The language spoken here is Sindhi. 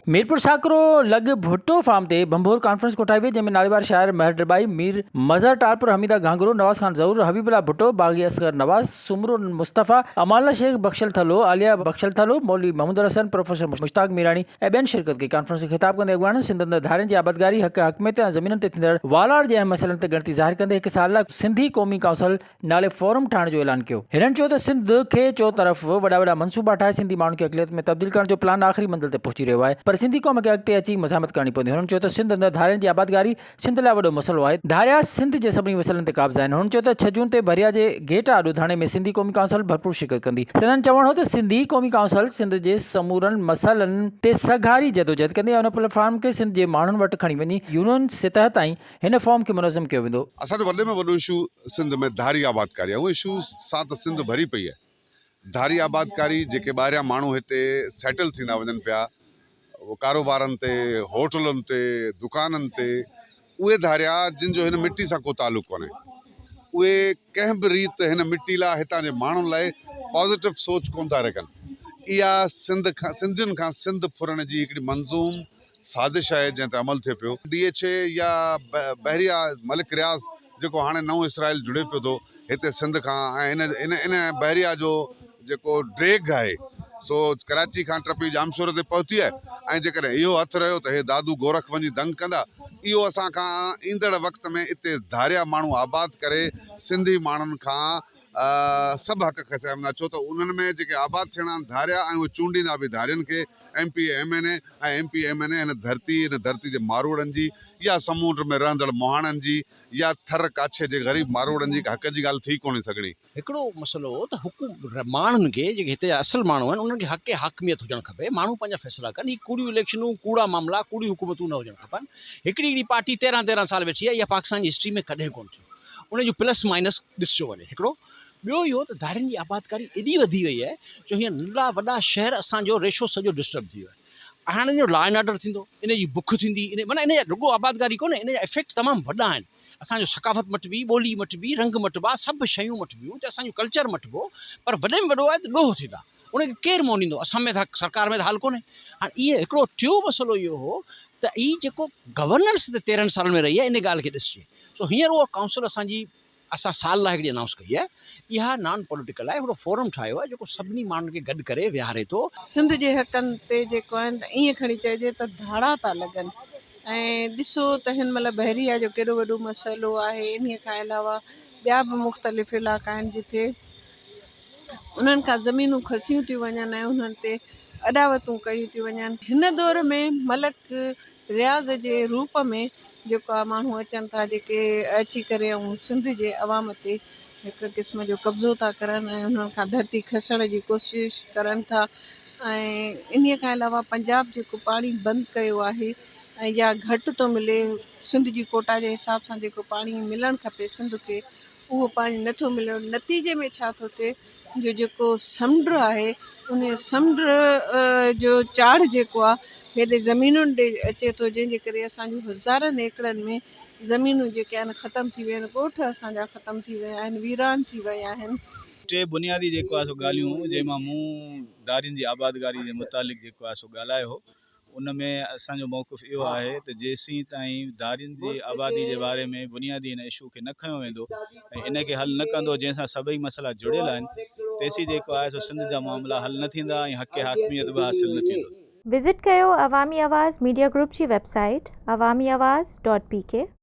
ميرپور ساڪرو لڳ ڀٽو فارم تي ڀنڀور ڪانفرنس ڪوٺائي وئي، جنهن ۾ ناليوار شاعر مهر ڊٻائي، مير مظهر ٽالپر، حميده گهانگهرو، نواز خان زئور، حبيب الله ڀٽو، باغي اصغر نواز، سومرو مصطفيٰ، امان الله شيخ، بخشل ٿلهو، عاليه بخشل ٿلهو، مولوي محمود الحسن، پروفيسر مشتاق ميراڻي ۽ ٻين شرڪت ڪئي. ڪانفرنس کي خطاب ڪندي اڳواڻن سنڌ اندر ڌارين جي آبادگاري، حق حاڪميت ۽ زمينن تي ٿيندڙ والار جي اهم مسئلن تي ڳڻتي ظاهر ڪندي هڪ سال لاء سنڌي قومي ڪائونسل نالي فورم ٺاهڻ جو اعلان ڪيو. هنن چيو ته سنڌ کي چوطرف وڏا وڏا منصوبا ٺاهي سنڌي ماڻهن کي اقليت ۾ تبديل ڪرڻ جو پلان آخري منزل تي پهچي رهيو آهي پر سنڌي قوم کي اڳتي اچي مزاحمت ڪرڻي پوندي. هنن چيو ته سنڌ اندر ڌارين جي آبادگاري سنڌ لاء وڏو مسئلو آهي. ڌاريا سنڌ جي سڀني مسئلن تي قابض آهن. هنن چيو ته ڇهه جون تي ڀريا جي گيٽ آڏو ڌرڻي ۾ سنڌي قومي ڪائونسل ڀرپور شرڪت ڪندي. سندن چوڻ هو ته سنڌي قومي ڪائونسل سنڌ جي سمورن مسئلن تي سگهاري جدوجهد ڪندي ۽ ان پليٽ فارم کي سنڌ جي ماڻهن وٽ کڻي وڃي يونين سطح تائين هن فارم کي منظم ڪيو ويندو. اسان جو وڏي ۾ وڏو اشو سنڌ ۾ ڌاري آبادڪاري آهي اهو اشو سان ته سنڌ ڀري پئي آهي ڌاري آبادڪاري جيڪي ٻاهريان ماڻهو هتي سيٽل ٿيندا وڃن پيا ڪاروبارن تي هوٽلن تي دڪانن تي اهي ڌاريا جن جو هن مٽي سان ڪو تعلق ڪونهي اهي ڪنهن به ريت هن مٽي لاء هتان جي ماڻهن لاء پازيٽو سوچ ڪونه ٿا رکن اها سنڌ کان سنڌين کان سنڌ ڦرڻ جي هڪڙي منظوم سازش آهي جنهن تي عمل ٿئي پيو. ڊي ايڇ اي يا بحريه ملڪ رياض جيڪو هاڻي نئون اسرائيل جڙي پيو ٿو هتي سنڌ کان ۽ ان ان ان بحريه جو جيڪو ڊيگهه آهي سو ڪراچي کان ٽپي ڄامشوري تي پهتي آهي ۽ جيڪڏهن اهو هٿ رهيو ته هي دادو گورک وڃي دنگ ڪندا اهو اسان کان ايندڙ وقت ۾ اتي ڌاريا ماڻهو آباد ڪري سنڌي ماڻهن کان سڀ حق کسيا ويندا ڇو ته انهن ۾ جيڪي آباد ٿيڻا آهن ڌاريا ۽ اهي چونڊيندا به ڌارين کي M P A M N A ۽ M P M N A هن ڌرتي هن ڌرتي جي ماروئڙن جي يا سمونڊ ۾ رهندڙ مهاڻن جي يا ٿر ڪاڇي جي غريب ماروئڙن جي حق جي ڳالهه ٿي ڪونهي سگهڻي. هڪڙو مسئلو هو ته حڪو ماڻهن کي جيڪي هتي جا اصل ماڻهو آهن انهن کي حق حاڪميت هجڻ کپي ماڻهو پنهنجا فيصلا ڪن هي ڪوڙيون اليڪشنون ڪوڙا معاملا ڪوڙيون حڪومتون نه هجڻ کپن هڪڙي هڪڙي پارٽي تيرهن تيرهن سال ويٺي آهي اها پاڪستان جي هسٽري ۾ ڪڏهن ڪونه ٿيو ان جو پلس مائنس ڏسجو وڃي هڪڙو ٻيو اهو ته ڌارين جي آبادڪاري ايڏي وڌي وئي آهي جو هينئر ننڍڙا وڏا شهر اسان جو ريشو سڄو ڊسٽرب ٿي ويو آهي هاڻي ان جو لا اينڊ آرڊر ٿيندو ان جي بک ٿيندي ان معنيٰ ان جا رڳو آبادڪاري ڪونهي ان جا افيڪٽ تمام وڏا آهن اسان جو ثقافت مٽبي ٻولي مٽبي رنگ مٽبا سڀ شيون مٽبيون ته اسان جو ڪلچر مٽبو پر وڏي ۾ وڏو آهي ته ڏوهه ٿيندا ان کي ڪير منهن ڏيندو اسان ۾ ته سرڪار ۾ ته حال ڪونهي هاڻي اهي هڪڙو ٽيون مسئلو اهو هو ته هي جيڪو گورننس ته تيرهن سالن ۾ رهي آهي ان ڳالهه کي ڏسجي سو هينئر اها ڪائونسل اسان جي اسان سال لاء هڪڙي انائونس ڪئي آهي اها نان پوليٽيڪل آهي هڪڙو فورم ٺاهيو آهي جيڪو سڀني ماڻهن کي گڏ ڪري ويهاري ٿو. سنڌ جي حقن تي جيڪو آهن ته ائين کڻي چئجي ته ڌاڙا ٿا لڳن ۽ ڏسو ته هن مهل بحريه جو ڪيڏو وڏو مسئلو آهي انهي کان علاوه ٻيا به مختلف علائقا آهن جتي انهن کان زمينون کسيون ٿيون وڃن ۽ انهن تي اڏاوتون ڪيون ٿيون وڃن. هن دور ۾ ملڪ رياض جي روپ ۾ جيڪو آ ماڻهو اچن ٿا جيڪي اچي ڪري ۽ سنڌ جي عوام تي هڪ قسم جو قبضو ٿا ڪرن ۽ انهن کان ڌرتي کسڻ جي ڪوشش ڪرن ٿا ۽ انهي کان علاوه پنجاب جيڪو پاڻي بند ڪيو آهي ۽ يا گهٽ ٿو ملي سنڌ جي ڪوٽا جي حساب سان جيڪو پاڻي ملڻ کپي سنڌ کي اهو پاڻي نه ٿو ملي نتيجي ۾ ڇا ٿو ٿئي جو جيڪو سمنڊ آهي ان سمنڊ جو چاڙهه جيڪو آهي هيڏي زمينن ڏي اچي ٿو جنهن جي ڪري اسان جون هزارن ايڪڙن ۾ زمينون جيڪي آهن ختم ٿي ويون آهن ڳوٺ اسان جا ختم ٿي ويا آهن ويران ٿي ويا آهن. ٽي بنيادي جيڪو آهي سو ڳالهيون جنهن مان مون ڌارين جي آبادگاري جي متعلق جيڪو آهي سو ڳالهايو هو ان ۾ اسان جو موقف اهو آهي ته جيسين تائين ڌارين جي آبادي جي باري ۾ بنيادي هن اشو کي نه کنيو ويندو ۽ ان کي حل نه ڪندو جنهن سان سڀئي مسئلا جڙيل آهن تيسين جيڪو آهي سو سنڌ جا معاملا حل نه ٿيندا ۽ حق حاڪميت به حاصل نه ٿيندو. وزٽ ڪيو عوامي آواز ميڊيا گروپ جي website Awami Awaz dot P K.